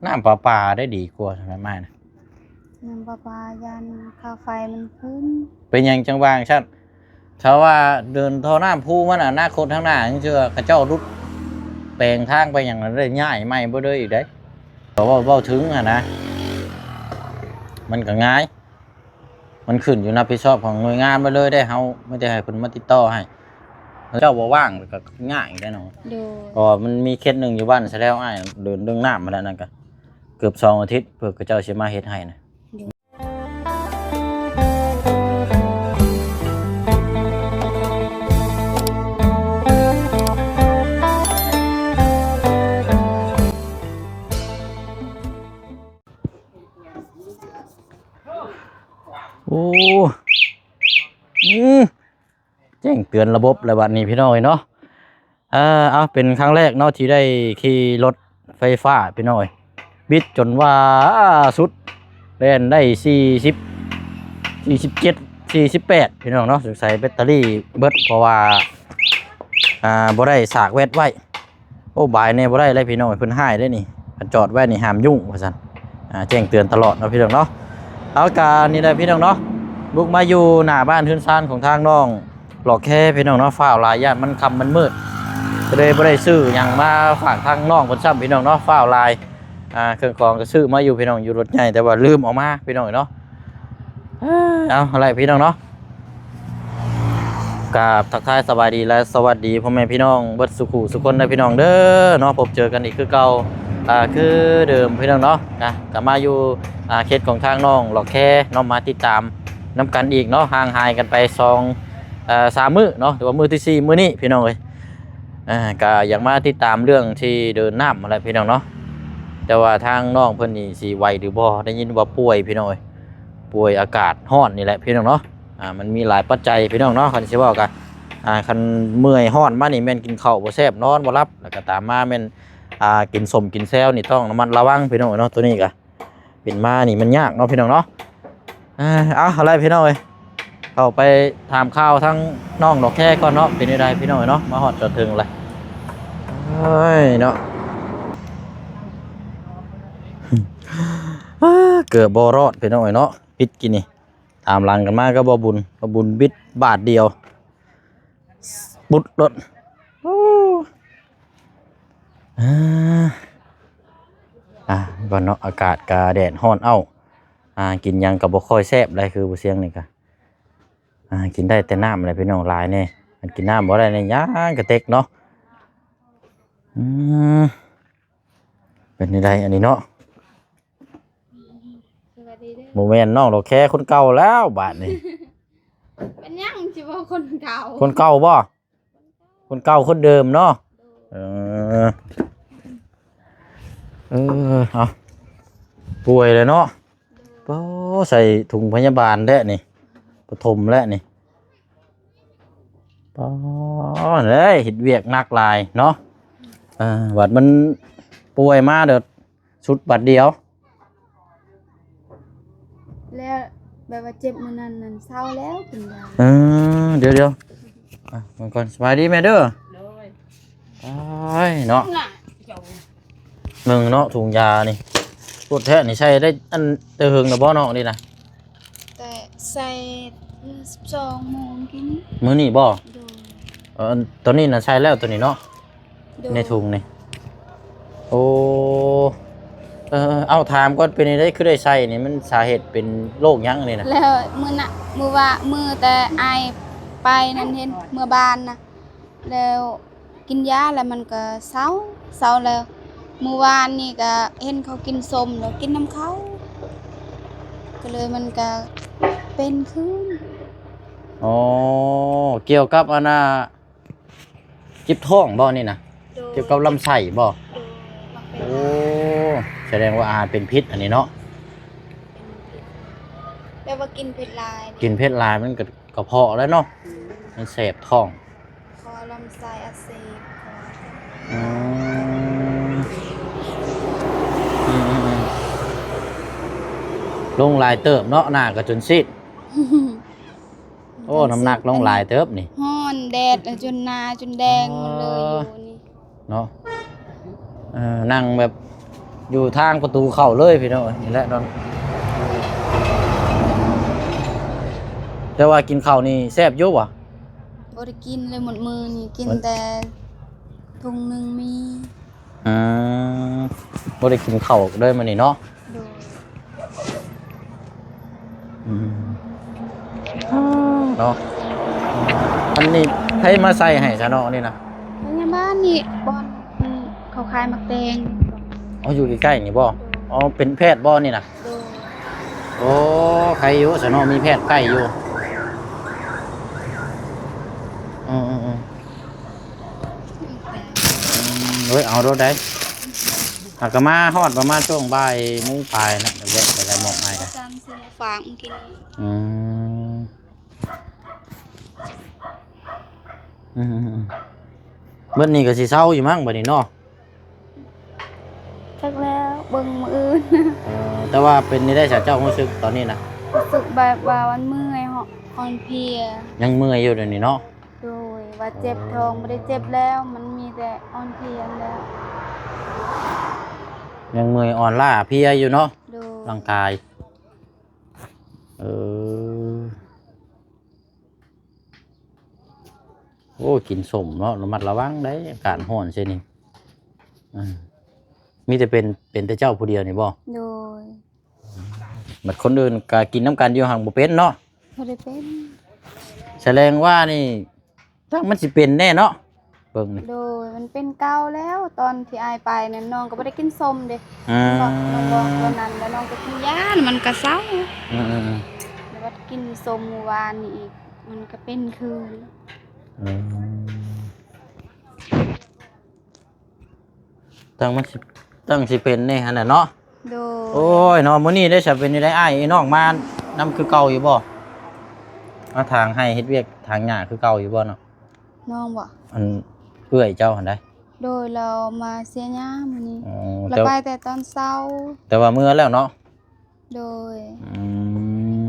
ນ້ຳປະປາໄດ້ດີກວ່າສຳລັບອ້າຍນະ. ນ້ຳປະປາຢ້ານຄ່າໄຟມັນຂຶ້ນ. ເປັນຫຍັງຈັ່ງວ່າຈັ່ງຊັ້ນ? ຖ້າວ່າເດີນທໍ່ນ້ຳພູມັນ ອະນາຄົດທາງໜ້າ ຍັງເທື່ອເຂົາເຈົ້າຫຼຸດແປງທາງໄປຫຍັງ ແລ້ວໄດ້ຍ້າຍໃໝ່ເບິດເລີຍອີກເດ້. ກໍເວົ້າ ເວົ້າເຖິງຫັ້ນນະ ມັນກໍງ່າຍ. ມັນຂຶ້ນຢູ່ຮັບຜິດຊອບຂອງໜ່ວຍງານເບິດເລີຍເດ້. ເຮົາມີແຕ່ໃຫ້ເພິ່ນມາຕິດຕໍ່ໃຫ້. ເຈົ້າບໍ່ວ່າງກໍຍາກອີກແຫຼະເນາະ. ໂດຍ. ເພາະວ່າມັນມີເຂດໜຶ່ງຢູ່ບ້ານສະແລວ ອ້າຍເດີນເລື່ອງນ້ຳຫັ້ນແຫຼະ ນັ້ນກໍເກືອບສອງອາທິດ ເພື່ອເຂົາເຈົ້າຊິມາເຮັດໃຫ້ນະ. ໂດຍ. ໂອ້ ອືມ ແຈ້ງເຕືອນລະບົບແລ້ວບັດນີ້ພີ່ນ້ອງເອີຍເນາະ. ເອີ ເອົາ ເປັນຄັ້ງແລກເນາະທີ່ໄດ້ຂີ່ລົດໄຟຟ້າພີ່ນ້ອງເອີຍ ບິດຈົນວ່າສຸດ ແລ່ນໄດ້ສີ່ສິບ ສີ່ສິບເຈັດ ສີ່ສິບແປດ ພີ່ນ້ອງເນາະ. ສົງໄສແບັດເຕີຣີເບິດ ເພາະວ່າ ອ່າ ບໍ່ໄດ້ສາກແບັດໄວ້. ໂອ້ ບາຍແດ່ບໍ່ໄດ້ເລີຍພີ່ນ້ອງເອີຍ ເພິ່ນຮ້າຍເດ້ນີ້. ຄັນຈອດໄວ້ນີ້ຫ້າມຫຍຸ້ງວ່າຊັ້ນ. ອ່າ ແຈ້ງເຕືອນຕະຫຼອດເນາະພີ່ນ້ອງເນາະ. ເອົາ ກະນີ້ແຫຼະພີ່ນ້ອງເນາະ ບຸກມາຢູ່ໜ້າບ້ານເຮືອນຊານຂອງທາງນ້ອງຫຼອກແຄພີ່ນ້ອງເນາະ. ຟ້າວຫຼາຍ ຢ້ານມັນຄ່ຳມັນມືດ ກໍເລີຍບໍ່ໄດ້ຊື້ຫຍັງມາຝາກທາງນ້ອງເພິ່ນຊ້ຳພີ່ນ້ອງເນາະ. ຟ້າວຫຼາຍ ອ່າ ເຄື່ອງຂອງກໍຊື້ມາຢູ່ພີ່ນ້ອງ ຢູ່ລົດໃຫຍ່ ແຕ່ວ່າລືມເອົາມາພີ່ນ້ອງເນາະ. ເອົາ ເອົາລະພີ່ນ້ອງເນາະ ກາບທັກທາຍສະບາຍດີ ແລະ ສະຫວັດດີພໍ່ແມ່ພີ່ນ້ອງເບິດສູ່ຄູ່ສູ່ຄົນເດີພີ່ນ້ອງເດີເນາະ. ພົບເຈີກັນອີກຄືເກົ່າ ອ່າ ຄືເດີມພີ່ນ້ອງເນາະ. ກະ ກະມາຢູ່ ອ່າ ເຂດຂອງທາງນ້ອງຫຼອກແຄເນາະ ມາຕິດຕາມນຳກັນອີກເນາະ. ຫ່າງຫາຍກັນໄປສອງ ເອີ ສາມມື້ເນາະ ແຕ່ວ່າມື້ທີສີ່ມື້ນີ້ພີ່ນ້ອງເອີຍ ອ່າ ກະຢາກມາຕິດຕາມເລື່ອງທີ່ເດີນນ້ຳຫັ້ນແຫຼະພີ່ນ້ອງເນາະ. ແຕ່ວ່າທາງນ້ອງເພິ່ນນີ້ຊິໄຫວຫຼືບໍ່ ໄດ້ຍິນວ່າປ່ວຍພີ່ນ້ອງເອີຍ ປ່ວຍອາກາດຮ້ອນນີ້ແຫຼະພີ່ນ້ອງເນາະ. ອ່າ ມັນມີຫຼາຍປັດໄຈພີ່ນ້ອງເນາະ ຄັນຊິເວົ້າກະ ອ່າ ຄັນເມື່ອຍຮ້ອນມານີ້ແມ່ນກິນເຂົ້າບໍ່ແຊບ ນອນບໍ່ຫຼັບ ແລ້ວກະຕາມມາແມ່ນ ອ່າ ກິນສົ້ມກິນແຊວນີ້ຕ້ອງລະມັດລະວັງພີ່ນ້ອງເນາະ. ໂຕນີ້ກະ ເປັນມານີ້ມັນຍາກເນາະພີ່ນ້ອງເນາະ. ເອີ ເອົາ ເອົາລະພີ່ນ້ອງເອີຍ ເຂົ້າໄປຖາມຂ່າວທາງນ້ອງດອກແຄກ່ອນເນາະ. ເປັນຈັ່ງໃດພີ່ນ້ອງເອີຍເນາະ ມາຮອດຈອດເຖິງລະ ເອີຍເນາະ. ເກືອບບໍ່ລອດພີ່ນ້ອງເອີຍເນາະ ບິດກີ້ນີ້ ຕາມຫຼັງກັນມາກັບບໍ່ບຸນ ບໍ່ບຸນບິດບາດດຽວ ປຸດລົດ. ໂອ້ ອ່າ ອ່າ ກ່ອນເນາະ ອາກາດກະແດດຮ້ອນເອົ້າ ອ່າ ກິນຫຍັງກະບໍ່ຄ່ອຍແຊບໃດ ຄືບໍ່ສຽງນີ້ກະ ອ່າ ກິນໄດ້ແຕ່ນ້ຳແຫຼະພີ່ນ້ອງ ຫຼາຍແດ່ ມັນກິນນ້ຳບໍ່ໄດ້ແດ່ ຍ່າງກະເຕັກເນາະ. ອືມ ເປັນຈັ່ງໃດອັນນີ້ເນາະ? ສະບາຍດີເດີ. ບໍ່ແມ່ນນ້ອງດອກແຄຄົນເກົ່າແລ້ວບາດນີ້. ເປັນຫຍັງຊິບໍ່ຄົນເກົ່າ? ຄົນເກົ່າບໍ່? ຄົນເກົ່າຄົນເດີມເນາະ. ໂດຍ. ເອີ ເອີ ເອົາ ປ່ວຍແລ້ວເນາະ. ໂດຍ. ໂອ້ ໃສ່ຖົງພະຍາບານແທ້ນີ້ ປະຖົມແລ້ວນີ້. ປາດເອີຍ ເຮັດວຽກໜັກຫຼາຍເນາະ. ເອີ ບັດມັນປ່ວຍມາເດີ ຊຸດບາດດຽວ ແລ້ວແບບວ່າເຈັບມື້ນັ້ນນັ້ນເຊົາແລ້ວກິນຢາ. ເອີ ດຽວໆ ອ່ະ ເບິ່ງກ່ອນ. ສະບາຍດີແມ່ເດີ. ໂດຍ. ອ້າຍເນາະ ເບິ່ງເນາະ ຖົງຢານີ້ ໂພດແທ້ນີ້. ໃສ່ໄດ້ອັນແຕ່ເຫິງແລ້ວບໍ່ເນາະນີ້ນະ? ແຕ່ໃສ່ມື້ສິບສອງໂມງກີ້ນີ້. ມື້ນີ້ບໍ່? ໂດຍ. ເອີ ຕອນນີ້ນະໃສ່ແລ້ວ ໂຕນີ້ເນາະ. ໂດຍ. ໃນຖົງນີ້. ໂອ້ ເອີ ເອົາ ຖາມກ່ອນ ເປັນຈັ່ງໃດຄືໄດ້ໃສ່ນີ້? ມັນສາເຫດເປັນໂລກຫຍັງອັນນີ້ນະ? ແລ້ວມື້ນະ ມື້ວ່າ ມື້ແຕ່ອ້າຍໄປນັ້ນເຫັນ ເມືອບ້ານນະ ແລ້ວກິນຢາແລ້ວມັນກະເຊົາ ເຊົາແລ້ວ. ມື້ວານນີ້ກະເຫັນເຂົາກິນສົ້ມ ແລ້ວກິນນຳເຂົາ ກະເລີຍມັນກະເປັນຄືນ. ອໍ ກ່ຽວກັບອັນນ່າ ເຈັບທ້ອງບໍ່ນີ້ນະ? ໂດຍ. ກ່ຽວກັບລຳໄສ້ບໍ່? ໂດຍ. ໂອ້ ສະແດງວ່າອາຫານເປັນພິດອັນນີ້ເນາະ. ເປັນພິດ ແບບວ່າກິນເຜັດຫຼາຍ. ກິນເຜັດຫຼາຍມັນກະ ກະເພາະແລ້ວເນາະ. ອືມ. ມັນແສບທ້ອງ ເພາະລຳໄສ້ອັກເສບ. ອືມ ອືມໆໆ ລົງຫຼາຍເຕີບເນາະ ໜ້າກະຈົນຊີດ. ໂອ້ ນ້ຳໜັກລົງຫຼາຍເຕີບນີ້. ຮ້ອນແດດ ແລ້ວຈົນໜ້າຈົນແດງໝົດເລີຍຢູ່ນີ້ເນາະ. ເອີ ນັ່ງແບບ ຢູ່ທາງປະຕູເຂົ້າເລີຍພີ່ນ້ອງເອີຍ ນີ້ແຫຼະເນາະ. ແຕ່ວ່າກິນເຂົ້ານີ້ແຊບຢູ່ບໍ່? ບໍ່ໄດ້ກິນເລີຍໝົດມື້ນີ້ ກິນແຕ່ຖົງໜຶ່ງມີ. ອືມ ບໍ່ໄດ້ກິນເຂົ້າເລີຍມື້ນີ້ເນາະ. ໂດຍ. ອືມ ເນາະ ອັນນີ້ໃຜມາໃສ່ໃຫ້ຊະເນາະ ອັນນີ້ນະ? ພະຍາບານນີ້ ບ່ອນເຂົາຂາຍໝາກແຕງ. ອໍ ຢູ່ໃກ້ໆນີ້ບໍ່? ໂດຍ. ອໍ ເປັນແພດບໍ່ນີ້ນະ? ໂດຍ. ໂອ້ ໃຄຢູ່ຊະເນາະ ມີແພດໃກ້ຢູ່. ອືມໆໆ ອືມ ໂອ້ຍ ເອົາໂລດໄດ໋. ຫາກະມາຮອດປະມານຊ່ວງບ່າຍໂມງປາຍນະ ແວະໄປໄດ້ມອບໃຫ້ນະ. ຈຳຊື້ມາຝາກມື້ກີ້ນີ້. ອືມ ອືມໆໆ ເບິດນີ້ກະຊິເຊົາຢູ່ມັ້ງບັດນີ້ເນາະ. ຈັກແລ້ວ ເບິ່ງມື້ອື່ນ. ເອີ ແຕ່ວ່າເປັນແນວໃດຊະ ເຈົ້າຮູ້ສຶກຕອນນີ້ນະ? ຮູ້ສຶກແບບວ່າມັນເມື່ອຍ ອ່ອນເພຍ. ຍັງເມື່ອຍຢູ່ດຽວນີ້ເນາະ? ໂດຍ ວ່າເຈັບທ້ອງບໍ່ໄດ້ເຈັບແລ້ວ ມັນມີແຕ່ອ່ອນເພຍແລ້ວ. ຍັງເມື່ອຍອ່ອນລ້າເພຍຢູ່ເນາະ? ໂດຍ. ຮ່າງກາຍ ເອີ ໂອ້ ກິນສົ້ມເນາະ ລະມັດລະວັງໄດ໋ ອາກາດຮ້ອນເຊັ່ນນີ້. ອາ ມີແຕ່ເປັນ ເປັນແຕ່ເຈົ້າຜູ້ດຽວນີ້ບໍ່? ໂດຍ. ບັດຄົນອື່ນກະກິນນຳກັນຢູ່ ຫາກບໍ່ເປັນເນາະ? ບໍ່ໄດ້ເປັນ. ສະແດງວ່ານີ້ ຈັກມັນຊິເປັນແນ່ເນາະ ເບິ່ງນີ້. ໂດຍ ມັນເປັນເກົ່າແລ້ວ ຕອນທີ່ອ້າຍໄປນັ້ນ ນ້ອງກະບໍ່ໄດ້ກິນສົ້ມເດ້. ອືມ ນ້ອງບອກຕອນນັ້ນ ແລ້ວນ້ອງກະກິນຢາ ມັນກະເຊົາ. ອືມໆ ແລ້ວບັດກິນສົ້ມມື້ວານນີ້ອີກ ມັນກະເປັນຄືນ. ອືມ ຕັ້ງມັນຊິ ຕັ້ງຊິເປັນແນ່ຫັ້ນນະເນາະ. ໂດຍ. ໂອ້ຍເນາະ ມື້ນີ້ໄດ້ສະ ເປັນຈັ່ງໃດ ອ້າຍ ເອີ ນ້ອງມານຳຄືເກົ່າຢູ່ບໍ່? ມາຖາງໄຮ່ເຮັດວຽກຖາງຫຍ້າຄືເກົ່າຢູ່ບໍ່ເນາະ? ນ້ອງບໍ່? ອັນເອື້ອຍເຈົ້າຫັ້ນໃດ໋. ໂດຍ ລາວມາເສຍຫຍ້າມື້ນີ້. ອໍ ລາວໄປແຕ່ຕອນເຊົ້າ ແຕ່ວ່າເມືອແລ້ວເນາະ? ໂດຍ. ອືມ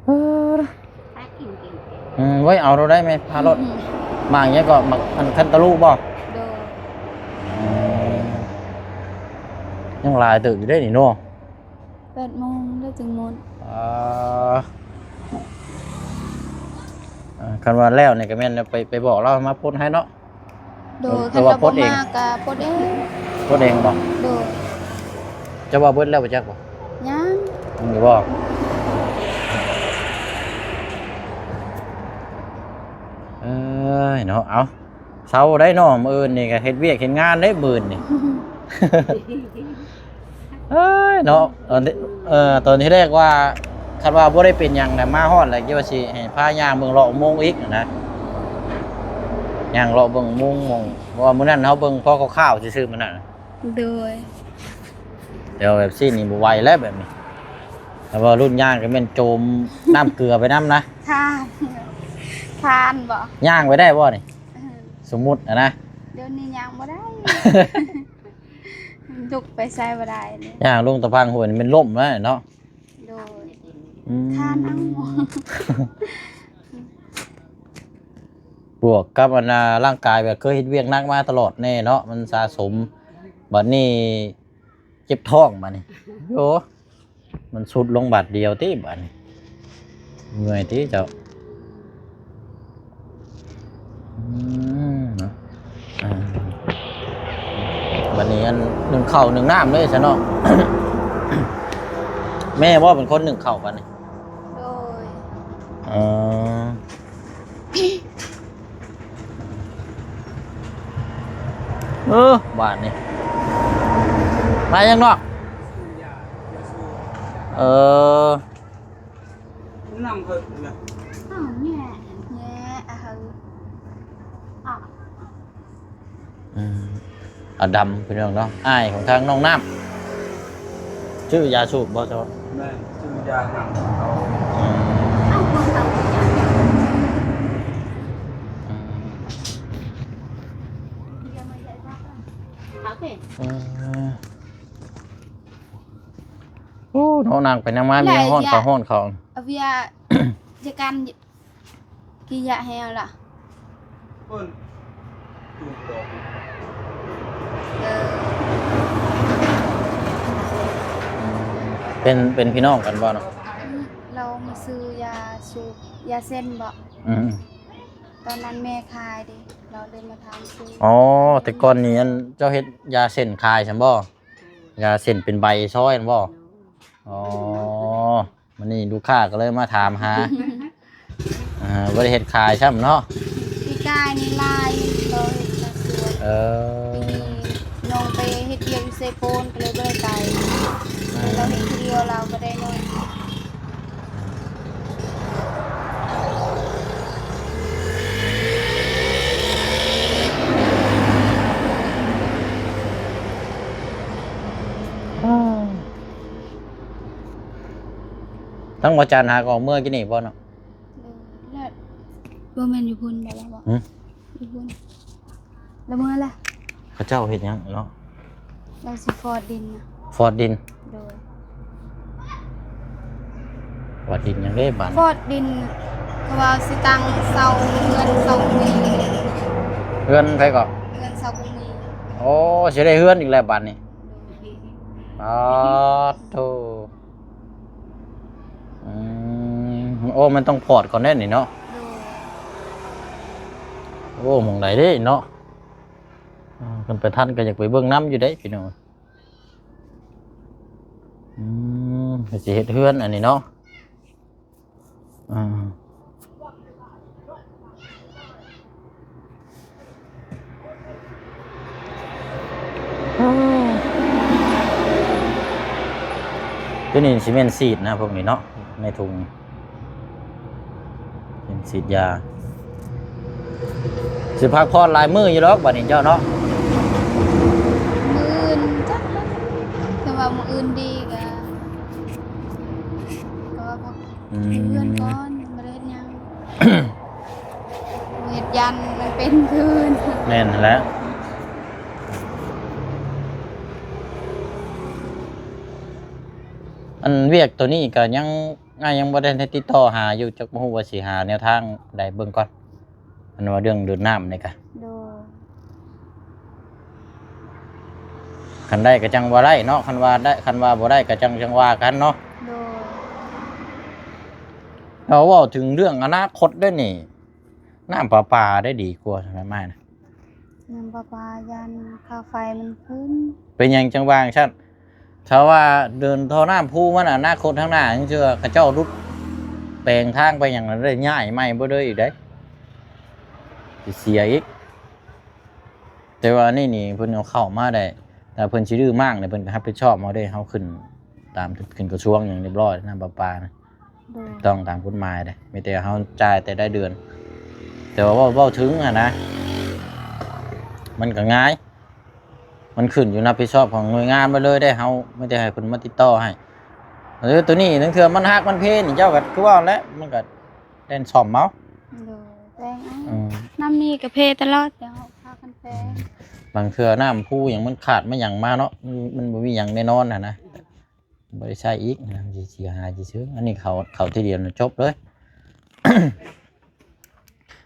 ເອີ ອືມ ໄວ້ເອົາໂລດໄດ້ແມ່ ພາໂລດ. ອືມ ໝາກຫຍັງເກາະ ໝາກອັນຄັນຕາລູບໍ? ໂດຍ. ອືມ ຍັງຫຼາຍເຕີບຢູ່ເດ້ນີ້ເນາະ. ແປດໂມງແລ້ວຈຶ່ງໝົດ. ອ່າ ຄັນວ່າແລ້ວນີ້ກະແມ່ນໄປ ໄປບອກລາວມາປົດໃຫ້ເນາະ. ໂດຍ. ຄັນວ່າປົດເອງ ກະປົດເອງ. ປົດເອງບໍ? ໂດຍ. ເຈົ້າວ່າເບິດແລ້ວບໍ່ຈັກບໍ່? ຍັງ. ຍັງຢູ່ບໍ? ເອີຍເນາະ ເອົາ ເຊົາໄດ້ເນາະ ມື້ອື່ນນີ້ກະເຮັດວຽກເຮັດງານເດ້ມື້ອື່ນນີ້. ເອີຍເນາະ ຕອນທີ່ ເອີ ຕອນທີແລກວ່າ ຄັນວ່າບໍ່ໄດ້ເປັນຫຍັງນະ ມາຮອດແລ້ວ ຄິດວ່າຊິໃຫ້ພາຍ່າງເບິ່ງເລາະອຸໂມງອີກຫັ້ນນະ ຍ່າງເລາະເບິ່ງອຸໂມງ ເພາະວ່າມື້ນັ້ນເຮົາເບິ່ງພໍຄ່າວໆຊື່ໆ ມື້ນັ້ນ. ໂດຍ. ແຕ່ວ່າແບບຊີ້ນນີ້ບໍ່ໄຫວແລ້ວແບບນີ້ ແຕ່ວ່າລຸ້ນຍ່າງກະແມ່ນໂຈມນ້ຳເກືອໄປນຳນະ. ຄານ ຄານບໍ? ຍ່າງໄປໄດ້ບໍນີ້? ເອີ ສົມມຸດຫັ້ນນະ ດຽວນີ້ຍ່າງບໍ່ໄດ້. ລຸກໄປໃສບໍ່ໄດ້ເລີຍ ຍ່າງລົງຕະພັງຫ້ວຍນີ້ແມ່ນລົ້ມແລ້ວເນາະ. ໂດຍ. ອືມ ຄານເອົາ. ບວກກັບອັນນ່າ ຮ່າງກາຍແບບເຄີຍເຮັດວຽກໜັກມາຕະຫຼອດແນ່ເນາະ ມັນສະສົມ ບັດນີ້ເຈັບທ້ອງບັດນີ້ ໂອ້ ມັນຊຸດລົງບາດດຽວຕິບາດນີ້ ເມື່ອຍຕິເຈົ້າ. ອືມ ເນາະ ອ່າ ບາດນີ້ອັນ ໜຶ້ງເຂົ້າໜຶ້ງນ້ຳເລີຍຊະເນາະ. ແມ່ບໍ່ເປັນຄົນໜຶ້ງເຂົ້າບາດນີ້? ໂດຍ. ເອີ ເອີ ບາດນີ້ ມາຫຍັງເນາະ? ເອີ ນ້ຳເພິ່ນນະ ເອົາແຍ່ ແຍ່ ເອົາ ອືມ ອາດຳ ພີ່ນ້ອງເນາະ ອ້າຍຂອງທາງນ້ອງນ້ຳ ຊື້ຢາສູບບໍ່? ແມ່ນ ຊື້ຢາຫັງເຂົາ ອືມ ອືມ ເອີ ໂອ້ ເນາະ ນັ່ງໄປນັ່ງມາ ມີແຮງຮ້ອນເຂົາ ຮ້ອນເຂົາ ເອົາເບຍ ຈະກັນ ກິນຢາແຮວລະ ເພິ່ນ ຕູບອກ ເປັນ ເປັນພີ່ນ້ອງກັນບໍ່ເນາະ? ອືມ ລາວມາຊື້ຢາສູບ ຢາເສັ້ນບໍ່? ອືມ ຕອນນັ້ນແມ່ຂາຍເດ້ ລາວເລີຍມາຖາມຊື້. ອໍ ແຕ່ກ່ອນນີ້ອັນເຈົ້າເຮັດຢາເສັ້ນຂາຍຊັ້ນບໍ່? ຢາເສັ້ນເປັນໃບຊອຍຫັ້ນບໍ່? ອໍ ມື້ນີ້ລູກຄ້າກໍເລີຍມາຖາມຫາ ອ່າ ບໍ່ໄດ້ເຮັດຂາຍຊ້ຳເນາະ. ປີກາຍນີ້ຫຼາຍ ລາວເຮັດສວນ. ເອີ ປີນີ້ນ້ອງໄປເຮັດວຽກຢູ່ເຊໂປນ ກໍເລີຍບໍ່ໄດ້ໄປ. ອືມ ແຕ່ລາວເຮັດຜູ້ດຽວ ລາວກໍໄດ້ໜ້ອຍ. ທັງວັນຈັນຫາກໍອອກເມືອກິນນີ້ບໍ່ເນາະ? ເອີ ແລ້ວ ບໍ່ແມ່ນຢູ່ພຸ້ນບໍ່ລະບໍ່? ຫື? ຢູ່ພຸ້ນ ລະເມືອລະ. ເຂົາເຈົ້າເຮັດຫຍັງເນາະ? ລາວຊິຟອດດິນນະ. ຟອດດິນ? ໂດຍ ຟອດດິນຫຍັງເດ້ບາດນີ້? ຟອດດິນ ເພາະວ່າຊິຕັ້ງເສົາເຮືອນເສົາມີ. ເຮືອນໃຜກໍ? ເຮືອນເສົາມີ. ໂອ້ ຊິໄດ້ເຮືອນອີກແລ້ວບາດນີ້. ໂດຍ ປາດໂທ. ອືມ ໂອ້ ມັນຕ້ອງຟອດກ່ອນແດ່ນີ້ເນາະ. ໂດຍ ໂອ້ ໝ່ອງໃດເດ້ເນາະ? ອ່າ ຄັນໄປທັນກໍຢາກໄປເບິ່ງນຳຢູ່ເດ້ພີ່ນ້ອງ. ອືມ ກໍຊິເຮັດເຮືອນອັນນີ້ເນາະ. ອ່າ ຕົວນີ້ຊິແມ່ນສີດນະ ພວກນີ້ເນາະ ໃນຖົງນີ້ ເປັນສີດຢາ. ຊິພັກຜ່ອນຫຼາຍມື້ຢູ່ດອກບາດນີ້ເຈົ້າເນາະ. ມື້ອື່ນຈັກ ແຕ່ວ່າມື້ອື່ນດີກະ ກໍວ່າພັກ ອືມ ຢູ່ເຮືອນກ່ອນ ຍັງບໍ່ໄດ້ເຮັດຫຍັງ. ເຮັດຢັນມັນເປັນຄືນ. ແມ່ນຫັ້ນແຫຼະ. ອັນວຽກໂຕນີ້ກໍຍັງ ອ້າຍຍັງບໍ່ໄດ້ຕິດຕໍ່ຫາຢູ່ ຈັກບໍ່ຮູ້ວ່າຊິຫາແນວທາງໃດເບິ່ງກ່ອນ. ອັນວ່າເລື່ອງດູດນ້ຳນີ້ກະ ໂດຍ ຄັນໄດ້ກໍຈັ່ງວ່າໄດ້ເນາະ ຄັນວ່າໄດ້ ຄັນວ່າບໍ່ໄດ້ກໍຈັ່ງ ຈັ່ງວ່າກັນເນາະ. ໂດຍ ເຮົາເວົ້າເຖິງເລື່ອງອະນາຄົດເດ້ນີ້ ນ້ຳປະປາໄດ້ດີກວ່າສຳລັບອ້າຍນະ. ນ້ຳປະປາຢ້ານຄ່າໄຟມັນຂຶ້ນ. ເປັນຫຍັງຈັ່ງວ່າຈັ່ງຊັ້ນ? ຖ້າວ່າເດີນທໍ່ນ້ຳພູມັນ ອະນາຄົດທາງໜ້າ ຍັງເຊື່ອເຂົາເຈົ້າຫຼຸດແປງທາງໄປຫຍັງ ແລ້ວໄດ້ຍ້າຍໃໝ່ເບິດເລີຍອີກເດ້ ຊິເສຍອີກ. ແຕ່ວ່າອັນນີ້ນີ້ເພິ່ນເອົາເຂົ້າມາໄດ້ ຖ້າເພິ່ນຊິດື້ມ້າງນີ້ ເພິ່ນກໍຮັບຜິດຊອບເຮົາເດ້ ເຮົາຂຶ້ນຕາມ ຂຶ້ນກະຊວງຫຍັງຮຽບຮ້ອຍ ນ້ຳປະປານະ. ໂດຍ ຖືກຕ້ອງຕາມກົດໝາຍເດ້ ມີແຕ່ເຮົາຈ່າຍແຕ່ລະເດືອນ. ແຕ່ວ່າເວົ້າ ເວົ້າເຖິງຫັ້ນນະ ມັນກໍງ່າຍ ມັນຂຶ້ນຢູ່ຮັບຜິດຊອບຂອງໜ່ວຍງານມາເລີຍເດ້ ເຮົາມີແຕ່ໃຫ້ເພິ່ນມາຕິດຕໍ່ໃຫ້. ເອີ ໂຕນີ້ລາງເທື່ອມັນຫັກມັນເພນີ້ ເຈົ້າກໍຄືວ່າແຫຼະ ມັນກໍແລ່ນສ້ອມເອົາ. ໂດຍ ແປງເອົາ. ອືມ ນ້ຳນີ້ກໍເພຕະຫຼອດ ແຕ່ເຮົາພາກັນແປງ. ອືມ ບາງເທື່ອນ້ຳພູຫຍັງມັນຂາດມາຫຍັງມາເນາະ ມັນ ມັນບໍ່ມີຫຍັງແນ່ນອນຫັ້ນນະ. ບໍ່ໄດ້ໃຊ້ອີກນະ ຊິ ຊິຫາຊື່ໆ. ອັນນີ້ເຂົ້າ ເຂົ້າທີດຽວນະ ຈົບເລີຍ.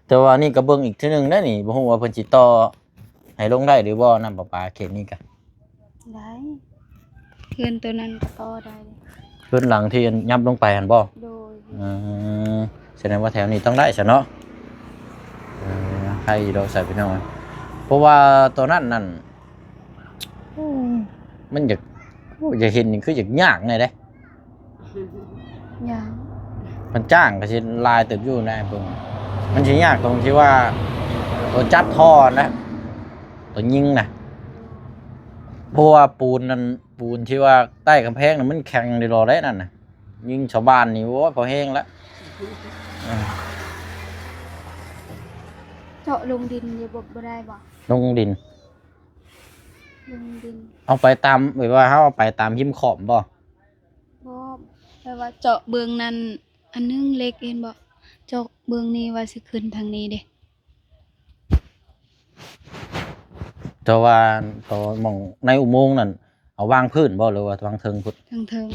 ແຕ່ວ່ານີ້ກໍເບິ່ງອີກເທື່ອໜຶ່ງໄດ໋ນີ້ ບໍ່ຮູ້ວ່າເພິ່ນຊິຕໍ່ໃຫ້ລົງໄດ້ຫຼືບໍ່ ນ້ຳປະປາເຂດນີ້ກະ. ໄດ້ ເຮືອນໂຕນັ້ນກໍຕໍ່ໄດ້. ເຮືອນຫຼັງທີ່ຍັບລົງໄປຫັ້ນບໍ່? ໂດຍ. ອືມ ສະແດງວ່າແຖວນີ້ຕ້ອງໄດ້ຊະເນາະ. ເອີ ໃຫ້ຢູ່ດອກຊະພີ່ນ້ອງ ເພາະວ່າໂຕນັ້ນນັ້ນ ໂອ້ ມັນຢາກ ໂອ້ ຢາກເຫັນນີ້ຄືຢາກຍາກແດ່ເດ້ ຍາກ. ມັນຈ້າງກໍຊິຫຼາຍເຕີບຢູ່ນະ ເບິ່ງ ມັນຊິຍາກຕົງທີ່ວ່າຕົວຈັບທໍ່ນະ ຕົວຍິງນະ ເພາະວ່າປູນນັ້ນ ປູນທີ່ວ່າໃຕ້ກຳແພງນະ ມັນແຂງດີຫຼໍ່ໄດ໋ນັ້ນນະ. ຍິງຊາວບ້ານນີ້ ໂອ້ຍ ພໍແຮງລະ. ເອີ ເຈາະລົງດິນນີ້ບໍ່ ບໍ່ໄດ້ບໍ່? ລົງດິນ ລົງດິນ ເອົາໄປຕາມ ແບບວ່າເຮົາເອົາໄປຕາມຮິມຂອບບໍ່? ບໍ່ ແບບວ່າເຈາະເບື້ອງນັ້ນອັນໜຶ່ງ ເຫຼັກເຫັນບໍ່? ເຈາະເບື້ອງນີ້ວ່າຊິຂຶ້ນທາງນີ້ເດ້. ແຕ່ວ່າໂຕໝ່ອງໃນອຸໂມງນັ້ນ ເອົາວາງພື້ນບໍ່ ຫຼືວ່າວາງເທິງພຸ້ນ? ເທິງ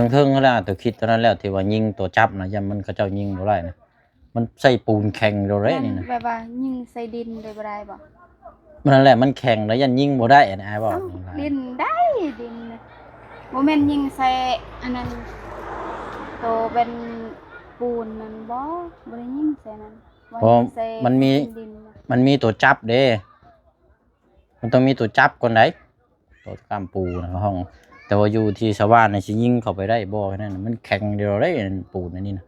ໆ ເທິງໆ ຫັ້ນແຫຼະ. ໂຕຄິດຕົວນັ້ນແລ້ວ ທີ່ວ່າຍິງຕົວຈັບນະ ຢ້ານມັນ ເຂົາເຈົ້າຍິງບໍ່ໄດ້ນະ ມັນໃສ່ປູນແຂງໂລດເດ້ນີ້ນະ. ແບບວ່າຍິງໃສ່ດິນເລີຍບໍ່ໄດ້ບໍ່? ມັນນັ້ນແຫຼະ ມັນແຂງແລ້ວ ຢ້ານຍິງບໍ່ໄດ້ ອັນອ້າຍເວົ້າ. ເອົ້າ ດິນໄດ້ ດິນນະ. ບໍ່ແມ່ນຍິງໃສ່ອັນນັ້ນ ໂຕເປັນປູນນັ້ນບໍ່? ບໍ່ໄດ້ຍິງໃສ່ນັ້ນ ວ່າ ເພາະ ຍິງໃສ່ ມັນມີ ແຜ່ນດິນ ມັນມີໂຕຈັບເດ້ ມັນຕ້ອງມີໂຕຈັບກ່ອນໃດ ໂຕກຳປູນະ ຫ້ອງ ແຕ່ວ່າຢູ່ທີ່ຊາວບ້ານນີ້ຊິຍິງເຂົ້າໄປໄດ້ບໍ່? ແຄ່ນັ້ນນະ ມັນແຂງດຽວເດ້ ອັນປູນອັນນີ້ນະ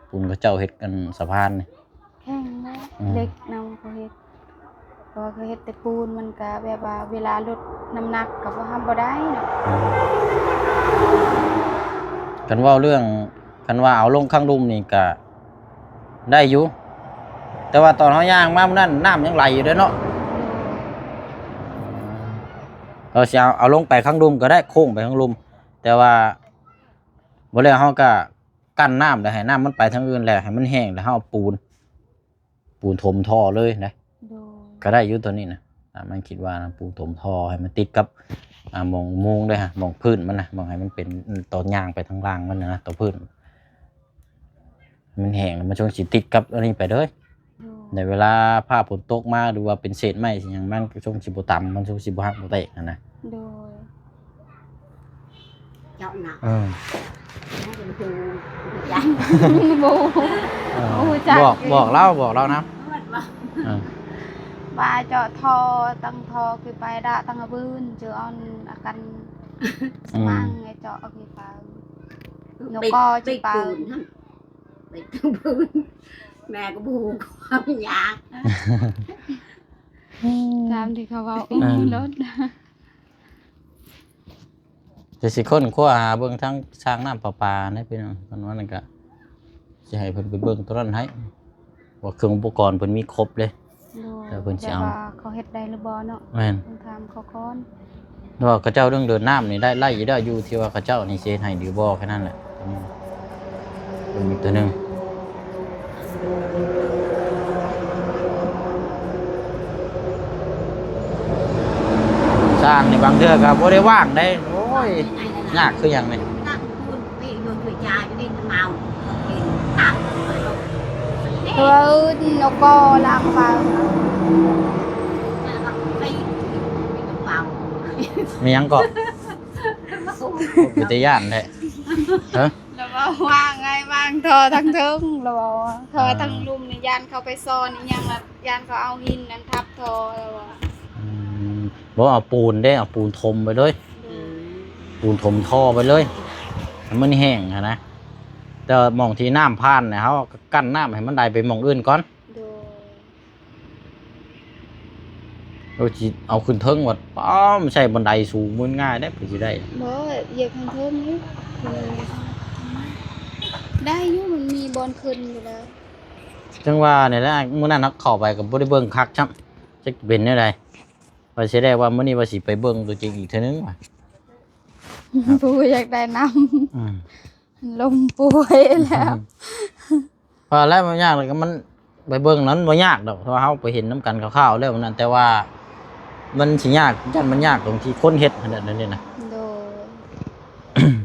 ປູນເຂົາເຈົ້າເຮັດອັນສະພານນີ້ ແຂງເນາະ ອືມ ເຫຼັກນຳເຂົາເຮັດ ເພາະວ່າເຂົາເຮັດແຕ່ປູນ ມັນກະແບບວ່າເວລາລົດນ້ຳໜັກກະບໍ່ ຫາບໍ່ໄດ້ເນາະ ອືມ ຄັນເວົ້າເລື່ອງ ຄັນວ່າເອົາລົງຂ້າງລຸ່ມນີ້ກະໄດ້ຢູ່ ແຕ່ວ່າຕອນເຮົາຍ່າງມາມື້ນັ້ນ ນ້ຳຍັງໄຫຼຢູ່ເດ້ເນາະ ເຮົາຊິເອົາ ເອົາລົງໄປຂ້າງລຸ່ມກໍໄດ້ ໂຄ້ງໄປຂ້າງລຸ່ມ ແຕ່ວ່າບໍ່ແລ້ວເຮົາກະ ກັ້ນນ້ຳ ແລ້ວໃຫ້ນ້ຳມັນໄປທາງອື່ນ ແລ້ວໃຫ້ມັນແຫ້ງ ແລ້ວເຮົາເອົາປູນ ປູນຖົມທໍ່ເລີຍນະ ໂດຍ ກໍໄດ້ຢູ່ຕົວນີ້ນະ ອ່າ ມັນຄິດວ່ານະ ປູນຖົມທໍ່ໃຫ້ມັນຕິດກັບ ອ່າ ໝ່ອງມຸງເດ້ ໝ່ອງພື້ນມັນນະ ໝ່ອງໃຫ້ມັນເປັນ ອືມ ຕໍ່ຍ່າງໄປທາງລ່າງມັນນະ ຕໍ່ພື້ນ ມັນແຫ້ງ ມັນຊົງຊິຕິດກັບອັນນີ້ໄປເລີຍ ໂດຍ ໃນເວລາຟ້າຝົນຕົກມາ ຫຼືວ່າເປັນເສດໄມ້ຫຍັງ ມັນຊົງຊິບໍ່ຕຳ ມັນຊົງຊິບໍ່ຫັກບໍ່ແຕກຫັ້ນນະ ໂດຍ ເຈາະໜ້າ ເອີ ໃຫ້ເປັນຜູ້ຮູ້ຈັກ ບໍ່ ເອີ ບໍ່ຮູ້ຈັກ ບອກ ບອກລາວ ບອກລາວນຳ ເອີ ວ່າເຈາະທໍ່ ຕັ້ງທໍ່ຄືໄປດະ ຕັ້ງອາບືນ ເຈີອອນອາກັນ ອືມ ມັງໃຫ້ເຈາະອອກຄືໄປ ນົກກໍຊິໄປ ໄປປູນຫັ້ນ ໄປປູນ ແມ່ກໍບໍ່ຮູ້ຄວາມຍາກ ຕາມທີ່ເຂົາເວົ້າ ເອີ ລົດ ແຕ່ຊິຄົ້ນຄວ້າຫາເບິ່ງທາງສ້າງນ້ຳປະປາເດ້ພີ່ນ້ອງ ຄັນວ່ານັ້ນກະຊິໃຫ້ເພິ່ນໄປເບິ່ງຕົວນັ້ນໃຫ້ ວ່າເຄື່ອງອຸປະກອນເພິ່ນມີຄົບເດ້ ໂດຍ ແຕ່ເພິ່ນຊິເອົາ ແຕ່ວ່າເຂົາເຮັດໄດ້ຫຼືບໍ່ເນາະ ແມ່ນ ຕ້ອງຖາມເຂົາກ່ອນ ແຕ່ວ່າເຂົາເຈົ້າເລື່ອງເດີນນ້ຳນີ້ໄດ້ ໄດ້ຢູ່ເດ້ ຢູ່ທີ່ວ່າເຂົາເຈົ້ານີ້ຊິເຮັດໃຫ້ຫຼືບໍ່ ແຄ່ນັ້ນແຫຼະ ອືມ ເປັນອີກຕົວໜຶ່ງ ຊ່າງນີ້ບາງເທື່ອກໍບໍ່ໄດ້ວ່າງໄດ໋ ໂອ້ຍ ຍາກຄືຫຍັງນີ້ ຕັ້ງຄູນໄປຢູ່ຖ້ວຍຈານຢູ່ນີ້ເມົາ ກິນຕັບ ເອີ ນົກກໍລາງບາງ ໄປ ໄປເມົາ ມີຫຍັງເກາະ ເປັນຕາຢ້ານແທ້ ຮະ ລາວວ່າວ່າໄງ ວາງທໍ່ທາງເທິງ ລາວວ່າທໍ່ ອ່າ ທາງລຸ່ມນີ້ ຢ້ານເຂົາໄປຊ້ອນອີ່ຫຍັງລະ ຢ້ານເຂົາເອົາຫີນນັ້ນທັບທໍ່ ລາວວ່າ ອືມ ບໍ່ ເອົາປູນເດ້ ເອົາປູນຖົມໄປເລີຍ ໂດຍ ປູນຖົມທໍ່ໄປເລີຍ ໃຫ້ມັນແຫ້ງຫັ້ນນະ ແຕ່ວ່າໝ່ອງທີ່ນ້ຳຜ່ານນະ ເຮົາກໍກັ້ນນ້ຳໃຫ້ມັນໄຫຼໄປໝ່ອງອື່ນກ່ອນ ໂດຍ ໂດຍຊິເອົາຂຶ້ນເທິງວ່າ ປ້າ ມັນໃຊ້ບັນໄດສູງ ມັນງ່າຍໄດ໋ ເພິ່ນຊິໄດ້ ບໍ່ ຢາກຂຶ້ນເທິງຢູ່ ໄດ້ຢູ່ ມັນມີບ່ອນຂຶ້ນຢູ່ແລ້ວ ຈັ່ງວ່ານີ້ແຫຼະ ມື້ນັ້ນເຮົາເຂົ້າໄປກໍບໍ່ໄດ້ເບິ່ງຄັກຊ້ຳ ຈັກເປັນແນວໃດ ວ່າຊິໄດ້ວ່າມື້ນີ້ວ່າຊິໄປເບິ່ງຕົວຈິງອີກເທື່ອໜຶ່ງວ່າ ຜູ້ຢາກໄດ້ນ້ຳ ອືມ ລົມປ່ວຍແລ້ວ ວ່າແລ້ວມັນຍາກ ແລ້ວກໍມັນໄປເບິ່ງນັ້ນບໍ່ຍາກດອກ ເພາະວ່າເຮົາໄປເຫັນນຳກັນຄ່າວໆແລ້ວນັ້ນ ແຕ່ວ່າມັນຊິຍາກ ຢ້ານມັນຍາກຕົງທີ່ຄົນເຮັດຫັ້ນແຫຼະ ແນວນີ້ນະ ໂດຍ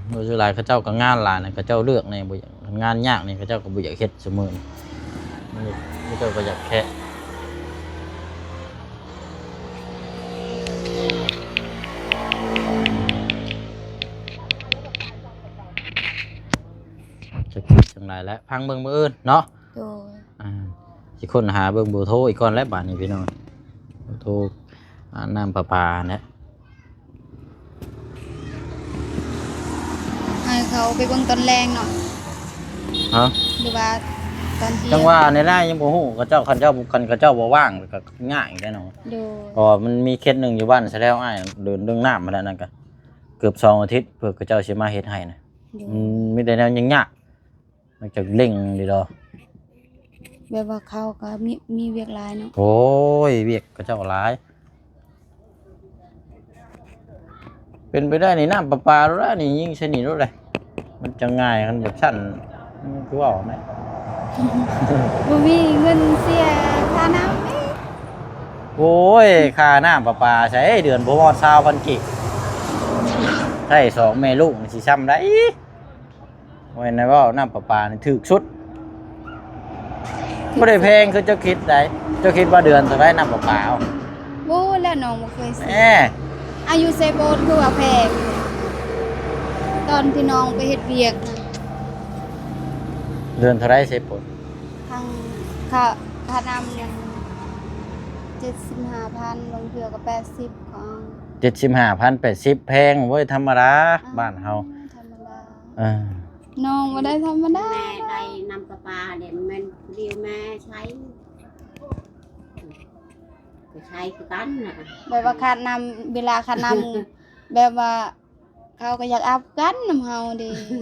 ໂດຍສ່ວນຫຼາຍເຂົາເຈົ້າກໍງານຫຼາຍນະ ເຂົາເຈົ້າເລືອກແດ່ ບໍ່ຢາກ ງານຍາກນີ້ເຂົາເຈົ້າກໍບໍ່ຢາກເຮັດຊຸມື້ນີ້ ເຂົາເຈົ້າກໍຢາກແຄະ ຈັກຊິຈັ່ງໃດແຫຼະ ຟັງເບິ່ງມື້ອື່ນເນາະ ໂດຍ ອ່າ ຊິຄົ້ນຫາເບິ່ງເບີໂທອີກກ່ອນແຫຼະບາດນີ້ພີ່ນ້ອງ ເບີໂທ ອ່າ ນ້ຳປະປາຫັ້ນແຫຼະ ໃຫ້ເຂົາໄປເບິ່ງຕອນແລງເນາະ ຮະ ຫຼືວ່າຕອນທ່ຽງ ຈັ່ງວ່ານີ້ແຫຼະ ຍັງບໍ່ຮູ້ ເຂົາເຈົ້າ ຄັນເຈົ້າ ຄັນເຂົາເຈົ້າບໍ່ວ່າງກໍຍາກອີກແຫຼະເນາະ ໂດຍ ເພາະວ່າມັນມີເຂດໜຶ່ງຢູ່ບ້ານສະແລ້ວ ອ້າຍເດີນເລື່ອງນ້ຳຫັ້ນແຫຼະ ນັ້ນກໍເກືອບສອງອາທິດ ເພື່ອເຂົາເຈົ້າຊິມາເຮັດໃຫ້ນະ ໂດຍ ມັນມີແຕ່ແນວຍາກໆ ມັນຈະເລັ່ງດີດອ ແບບວ່າເຂົາກໍມີ ມີວຽກຫຼາຍເນາະ ໂອ້ຍ ວຽກເຂົາເຈົ້າຫຼາຍ ເປັນໄປໄດ້ນີ້ ນ້ຳປະປາໂລດລະນີ້ ຍິງໃສ່ນີ້ໂລດເລີຍ ມັນຈະງ່າຍ ຄັນແບບຊັ້ນ ມັນຄືເວົ້າແມ່ນ ບໍ່ມີເງິນເສຍຄ່ານ້ຳອີກ ໂອ້ຍ ຄ່ານ້ຳປະປາໃສ ເດືອນບໍ່ຮອດຊາວພັນກີບ ໃຊ້ສອງແມ່ລູກນີ້ຊິຊ່ຳໃດ? ບໍ່ແມ່ນແນວເວົ້າ ນ້ຳປະປານີ້ຖືກສຸດ ບໍ່ໄດ້ແພງຄືເຈົ້າຄິດໃດ ເຈົ້າຄິດວ່າເດືອນເທົ່າໃດນ້ຳປະປາ? ບໍ່ແລ້ວ ນ້ອງບໍ່ເຄີຍຊື້ ແນ່ ອາ ຢູ່ໄຊໂປດຄືວ່າແພງ ຕອນທີ່ນ້ອງໄປເຮັດວຽກນະ. ເດືອນເທົ່າໃດເສໂປນ? ທັງຄ່າ ຄ່ານ້ຳນັ້ນ ເຈັດສິບຫ້າພັນ ບາງເທື່ອກໍ ແປດສິບ ຂອງ ເຈັດສິບຫ້າພັນ ແປດສິບ ແພງເວີຍ ທຳມະດາ ອ່າ ບ້ານເຮົາ ທຳມະດາ. ເອີ ນ້ອງບໍ່ໄດ້ທຳມະດາ ແມ່ໄດ້ນ້ຳປະປາເດ້ ແມ່ນຜູ້ດຽວແມ່ໃຊ້ ກໍໃຊ້ຄືກັນນະ ແບບວ່າຄ່ານ້ຳ ເວລາຄ່ານ້ຳ ແບບວ່າ ເຂົາກໍຢາກອັບກັນນຳເຮົາເດ້. ອື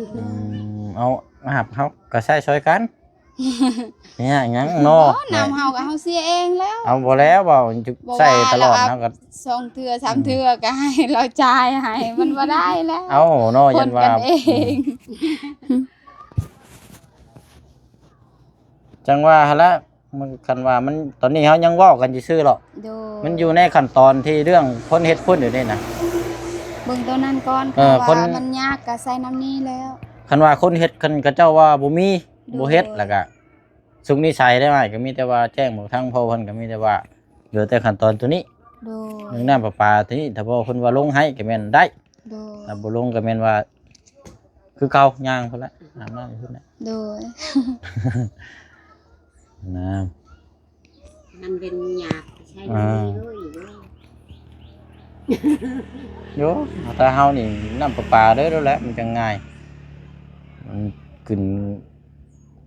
ມ ເອົາ ອັບເຮົາກໍໃຊ້ຊ່ອຍກັນ ເປັນຫຍັງເນາະ. ບໍ່ ນ້ຳເຮົາກໍເຮົາເສຍເອງແລ້ວ. ເອົາ ບໍ່ແລ້ວ ເວົ້າ ບໍ່ວ່າ ໃຊ້ຕະຫຼອດ ລະອັບ ເຮົາກໍ ສອງເທື່ອ ສາມເທື່ອ ອືມ ກໍໃຫ້ລາວຈ່າຍໃຫ້ ມັນບໍ່ໄດ້ແລ້ວ. ເອົາເນາະ ຢ້ານວ່າ ຄົນກັນເອງ ອືມ ຈັ່ງວ່າຫັ້ນລະ ມັນ ຄັນວ່າມັນ ຕອນນີ້ເຮົາຍັງເວົ້າກັນຊື່ໆເນາະ. ໂດຍ ມັນຢູ່ໃນຂັ້ນຕອນທີ່ເລື່ອງຄົນເຮັດພຸ້ນຢູ່ນີ້ນະ ເບິ່ງໂຕນັ້ນກ່ອນ. ເອີ ເພາະວ່າຄົນ ມັນຍາກກໍໃຊ້ນ້ຳນີ້ແລ້ວ. ຄັນວ່າຄົນເຮັດ ຄັນເຂົາເຈົ້າວ່າບໍ່ມີ ໂດຍ ບໍ່ເຮັດ ແລ້ວກໍສຸກນິໄສໄດ້ ອ້າຍກໍມີແຕ່ວ່າແຈ້ງບອກທາງພໍ່ເພິ່ນ ກໍມີແຕ່ວ່າເຫຼືອແຕ່ຂັ້ນຕອນໂຕນີ້. ໂດຍ ເລື່ອງນ້ຳປະປາໂຕນີ້ ຖ້າພໍ່ເພິ່ນວ່າລົງໃຫ້ກໍແມ່ນໄດ້. ໂດຍ ຖ້າບໍ່ລົງກໍແມ່ນວ່າຄືເກົ່າ ຍ່າງພຸ້ນແຫຼະ ອາບນ້ຳຢູ່ພຸ້ນແຫຼະ. ໂດຍ ນະ ມັນເປັນຍາກໃຊ້ ອ່າ ເລີຍເດີ. ໂຢ ແຕ່ເຮົານີ້ນ້ຳປະປາເດີ ແລ້ວແຫຼະ ມັນຈັ່ງງ່າຍ ມັນຂຶ້ນ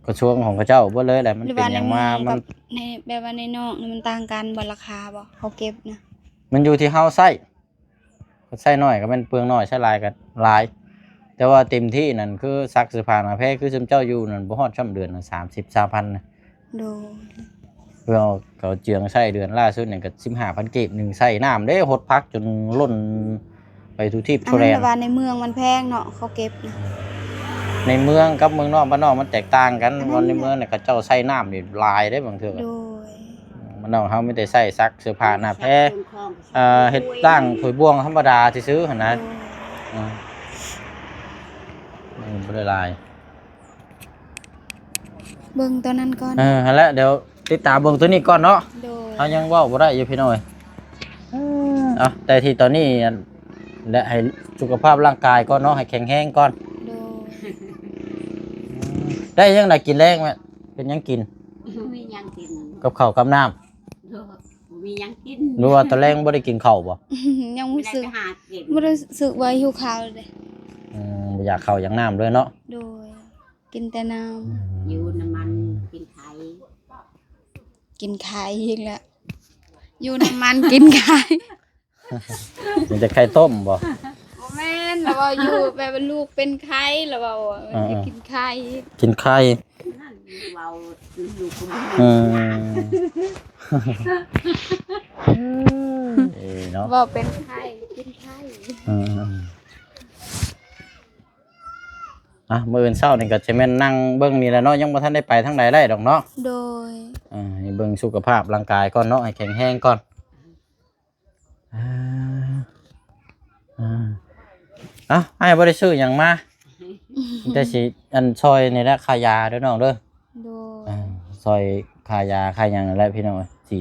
ກະຊວງຂອງເຂົາເຈົ້າເບິດເລີຍແຫຼະ. ມັນເປັນຫຍັງມາ ຫຼືວ່າໃນເມືອງ ມັນ ກັບໃນ ແບບວ່າໃນນອກນີ້ມັນຕ່າງກັນບໍ່ ລາຄາບໍ່ ເຂົາເກັບນະ? ມັນຢູ່ທີ່ເຮົາໃຊ້ ໃຊ້ໜ້ອຍກໍແມ່ນເປືອງໜ້ອຍ ໃຊ້ຫຼາຍກໍຫຼາຍ. ແຕ່ວ່າເຕັມທີ່ນັ້ນຄືຊັກເສື້ອຜ້າໜ້າແພ ຄືຊຸມເຈົ້າຢູ່ນັ້ນ ບໍ່ຮອດຊ່ຳເດືອນນະ ສາມສິບ ສາມພັນນະ. ໂດຍ ເພື່ອເອົາເຈືອງໃຊ້ເດືອນລ່າສຸດນີ້ກໍສິບຫ້າພັນກີບໜຶ່ງ ໃຊ້ນ້ຳເດ້ ຫົດຜັກຈົນລົ້ນໄປທຸກທີບ ອັນນັ້ນແຫຼະ ແຕ່ວ່າໃນເມືອງມັນແພງເນາະ ເຂົາເກັບນະ. ໃນເມືອງກັບເມືອງນອກ ບ້ານນອກມັນແຕກຕ່າງກັນ. ອັນນັ້ນ ບ່ອນໃນເມືອງນີ້ເຂົາເຈົ້າໃຊ້ນ້ຳນີ້ຫຼາຍເດ້ບາງເທື່ອ. ໂດຍ ບ້ານນອກເຮົາມີແຕ່ໃຊ້ຊັກເສື້ອຜ້າໜ້າແພ ເອີ ເຮັດລ້າງຖ້ວຍບ່ວງທຳມະດາຊື່ໆຫັ້ນນະ. ໂດຍ ອືມ ອືມ ບໍ່ໄດ້ຫຼາຍ. ເບິ່ງຕອນນັ້ນກ່ອນ. ເອີ ຫັ້ນແຫຼະ ດຽວຕິດຕາມເບິ່ງໂຕນີ້ກ່ອນເນາະ. ໂດຍ ເຮົາຍັງເວົ້າບໍ່ໄດ້ຢູ່ພີ່ນ້ອງເອີຍ. ເອີ ເອົາ ແຕ່ທີ່ຕອນນີ້ ອັນ ແລະ ໃຫ້ສຸຂະພາບຮ່າງກາຍກ່ອນເນາະ ໃຫ້ແຂງແຮງກ່ອນ. ໂດຍ ໄດ້ຫຍັງນະກິນແລງແມ່? ເປັນຫຍັງກິນ? ບໍ່ມີຫຍັງກິນ ກັບເຂົ້າກັບນ້ຳ. ໂດຍ ບໍ່ມີຫຍັງກິນ. ຫຼືວ່າຕອນແລງບໍ່ໄດ້ກິນເຂົ້າບໍ່? ຍັງບໍ່ຮູ້ສຶກ ບໍ່ໄດ້ໄປຫາກິນ ບໍ່ໄດ້ຮູ້ສຶກວ່າຫິວເຂົ້າເດ້. ອືມ ບໍ່ຢາກເຂົ້າຢາກນ້ຳເລີຍເນາະ. ໂດຍ ກິນແຕ່ນ້ຳ. ອືມ ຢູ່ນຳມັນກິນໄຂ່ ກິນໄຂ່ອີກແລ້ວ ຢູ່ນຳມັນກິນໄຂ່. ມີແຕ່ໄຂ່ຕົ້ມບໍ່? ບໍ່ແມ່ນ ລາວເວົ້າຢູ່ແບບວ່າລູກເປັນໄຂ້ ລາວເວົ້າ ເອີ ຢາກກິນໄຂ່ ກິນໄຂ່. ນັ້ນເວົ້າ ລູກກໍບໍ່ ອືມ ເອີເນາະ ເວົ້າເປັນໄຂ້ ກິນໄຂ່. ອືມ ອ່ະ ມື້ອື່ນເຊົ້ານີ້ກໍຈະແມ່ນນັ່ງເບິ່ງນີ້ແຫຼະເນາະ ຍັງບໍ່ທັນໄດ້ໄປທາງໃດໄດ້ດອກເນາະ. ໂດຍ ອ່າ ໃຫ້ເບິ່ງສຸຂະພາບຮ່າງກາຍກ່ອນເນາະ ໃຫ້ແຂງແຮງກ່ອນ. ອ່າ ອ່າ ເອົ້າ ອ້າຍບໍ່ໄດ້ຊື້ຫຍັງມາ ມີແຕ່ຊິ ອັນ ຊ່ອຍນີ້ແຫຼະ ຄ່າຢາເດີນ້ອງເດີ. ໂດຍ ອ່າ ຊ່ອຍຄ່າຢາຄ່າຫຍັງນັ້ນແຫຼະພີ່ນ້ອງເອີຍ. ຊິ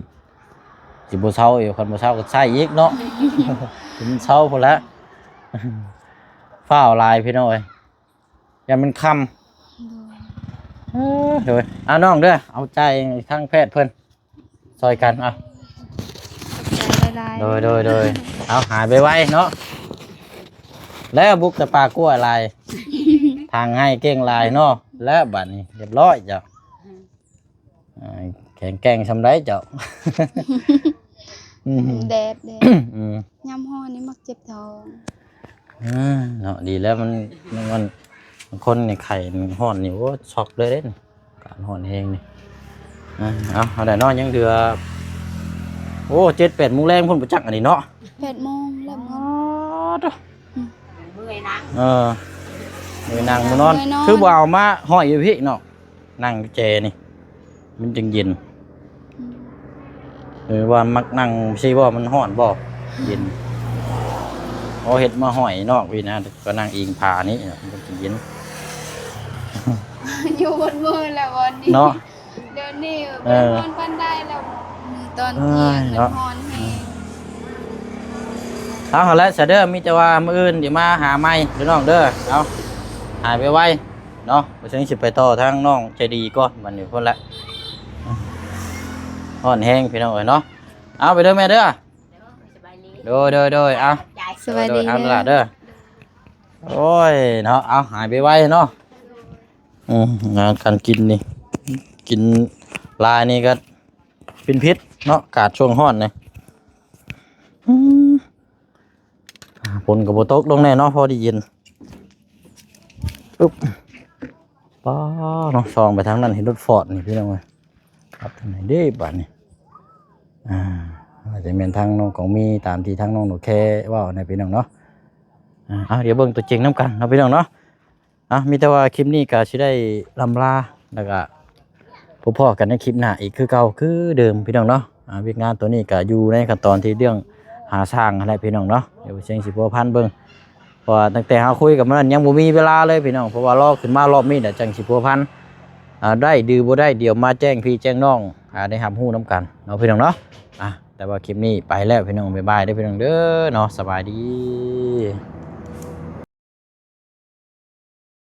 ຊິບໍ່ເຊົາຢູ່ ຄັນບໍ່ເຊົາກໍໃຊ້ອີກເນາະ ຊິເຊົາພຸ້ນແຫຼະ. ຟ້າວຫຼາຍພີ່ນ້ອງເອີຍ ຢ້ານມັນຄ່ຳ. ໂດຍ ເອີ ໂດຍ ອ່າ ນ້ອງເດີ ເອົາຈ່າຍທາງແພດເພິ່ນ ຊ່ອຍກັນ ເອົາ ຂອບໃຈຫຼາຍໆ. ໂດຍ ໂດຍ ໂດຍ ເອົາ ຫາຍໄວໆເນາະ. ແລ້ວບຸກແຕ່ປ່າກ້ວຍຫຼາຍ ທາງໃຫ້ເກັ່ງຫຼາຍເນາະ. ແລ້ວບາດນີ້ຮຽບຮ້ອຍເຈົ້າ. ອ່າ ແຂງແກ່ງສ່ຳໃດເຈົ້າ. ອືມ ແດດເດ້. ອືມ ຍາມຮ້ອນນີ້ມັກເຈັບທ້ອງ. ອ່າ ເນາະ ດີແລ້ວມັນ ມັນ ມັນ ບາງຄົນນີ້ໄຂ້ຮ້ອນນີ້ ໂອ້ ຊັອກເລີຍເດ້ນີ້ ອາກາດຮ້ອນແຮງນີ້. ອ່າ ເອົາ ເອົາໄດ້ເນາະ ຍັງເທື່ອ ໂອ້ ເຈັດແປດໂມງແລງພຸ້ນບໍ່ຈັກອັນນີ້ເນາະ. ແປດໂມງແລ້ວ. ອໍ ໂທ້ ອືມ ເມື່ອຍນະ. ເອີ ເມື່ອຍນັ່ງເມື່ອຍນອນ ເມື່ອຍນອນ ຄືບໍ່ເອົາມາຫ້ອຍຢູ່ພີ້ເນາະ. ນັ່ງຢູ່ແຈນີ້ ມັນຈຶ່ງເຢັນ. ອືມ ເອີ ວ່າມັກນັ່ງຊີ້ບໍ່ ມັນຮ້ອນບໍ່ ເຢັນ. ເອົາເຮັດມາຫ້ອຍນອກພີ້ນະ ກໍນັ່ງອີງຜານີ້ ມັນຈຶ່ງເຢັນ. ຢູ່ໝົດມື້ແລ້ວວັນນີ້ເນາະ. ດຽວນີ້ ເອີ ມັນຮ້ອນປານໃດແລ້ວ ມື້ຕອນທ່ຽງມັນຮ້ອນແຮງ. ເອົາຫັ້ນແຫຼະຊະເດີ ມີແຕ່ວ່າມື້ອື່ນຊິມາຫາໃໝ່ເດີນ້ອງເດີ. ເອົາ ຫາຍໄວໆເນາະ. ບໍ່ເຊິ່ງຊິໄປຕໍ່ທາງນ້ອງໃຈດີກ່ອນບັດນີ້ພຸ້ນແຫຼະ. ຮ້ອນແຮງພີ່ນ້ອງເອີຍເນາະ. ເອົາ ໄປເດີແມ່ເດີ. ໂດຍ ໂດຍ ໂດຍ. ເອົາ ສະບາຍດີ ເດີ ເດີ ເດີ. ໂອ້ຍເນາະ ເອົາ ຫາຍໄວໆເນາະ. ອືມ ອາຫານການກິນນີ້ ກິນຫຼາຍນີ້ກໍເປັນພິດເນາະ ອາກາດຊ່ວງຮ້ອນນີ້. ອືມ ຝົນກໍບໍ່ຕົກລົງແນ່ເນາະ ພໍໄດ້ເຢັນ. ອຶບ ປ້າເນາະ ສ່ອງໄປທາງນັ້ນເຫັນລົດຟອດນີ້ພີ່ນ້ອງເອີຍ. ຄັບທາງໃດເດ້ບາດນີ້? ອາ ອາດຈະແມ່ນທາງນ້ອງກອງມີ ຕາມທີ່ທາງນ້ອງໜູແຄເວົ້ານະພີ່ນ້ອງເນາະ. ອາ ເອົາ ດຽວເບິ່ງຕົວຈິງນຳກັນເນາະພີ່ນ້ອງເນາະ. ອາ ມີແຕ່ວ່າຄລິບນີ້ກໍຊິໄດ້ລ່ຳລາ ແລ້ວກໍພົບພໍ້ກັນໃນຄລິບໜ້າອີກຄືເກົ່າຄືເດີມພີ່ນ້ອງເນາະ. ອາ ວຽກງານໂຕນີ້ກໍຢູ່ໃນຂັ້ນຕອນທີ່ເລື່ອງຫາຊ່າງຫັ້ນແຫຼະພີ່ນ້ອງເນາະ. ດຽວເສັງຊິພົວພັນເບິ່ງ ເພາະວ່າຕັ້ງແຕ່ເຮົາຄຸຍກັນມານັ້ນຍັງບໍ່ມີເວລາເລີຍພີ່ນ້ອງ ເພາະວ່າລໍຂຶ້ນມາລອບນີ້ແຫຼະຈັ່ງຊິພົວພັນ ອາ ໄດ້ຫຼືບໍ່ໄດ້ ດຽວມາແຈ້ງພີ່ແຈ້ງນ້ອງ ອາ ໄດ້ຮັບຮູ້ນຳກັນເນາະພີ່ນ້ອງເນາະ. ອາ ແຕ່ວ່າຄລິບນີ້ໄປແລ້ວພີ່ນ້ອງ ບາຍບາຍເດີພີ່ນ້ອງເດີເນາະ ສະບາຍດີ.